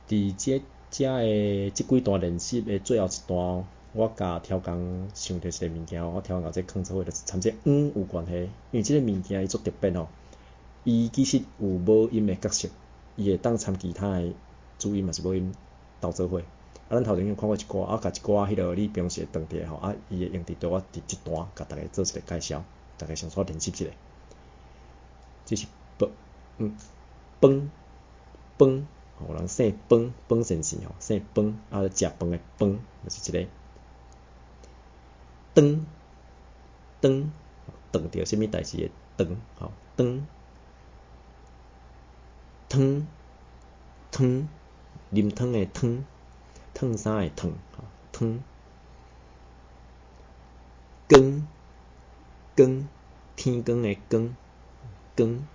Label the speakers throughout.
Speaker 1: 佇這遮的這幾段練習的最後一段，我共超工想著一个物件，我超工共這囥做伙，就是參這黃有關係，因為這个物件伊足特別吼，伊其實有母音的角色，伊會當參其他的主音抑是母音鬥做伙。啊，咱頭前有看過一寡，啊，共一寡彼个你平時會當著的吼，啊，伊會用佇佗我佇這段共大家做一个介紹，大家先煞練習一下。這是 b 嗯飯飯，有人姓飯，飯先生吼，姓飯，啊，食飯的飯，就是這个。斷斷，斷著啥物代誌的斷，吼斷。湯湯，啉湯的湯，燙衫的燙，吼湯。光光，天光的光，光，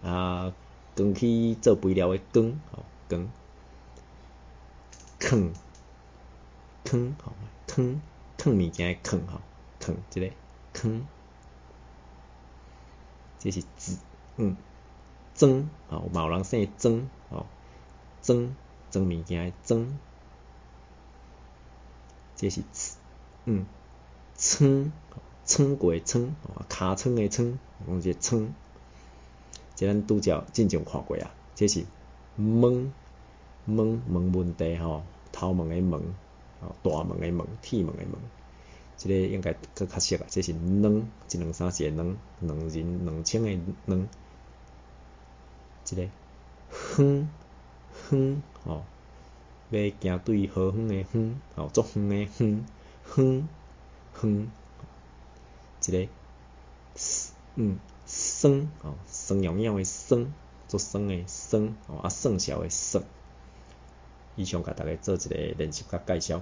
Speaker 1: 啊，光去做肥料的光，吼光。囥囥，吼囥，囥物件的囥，吼囥，這个囥。這是子裝，吼嘛有人姓莊，吼裝，裝物件的裝。這是ㄘ倉，倉過的倉，尻川的川，講這個倉。這咱拄才進前有看過啊，這是問問問問題吼，頭毛的毛，吼大門的門，鐵門的門。這个應該閣較熟啊，這是兩，一兩三四个兩，兩人兩千的兩。這个遠遠吼，欲行對好遠的遠，吼足遠的遠，遠遠。這个酸吼，酸癢癢的酸，足酸的酸，吼啊算數的算。以上共大家做一个練習佮介紹。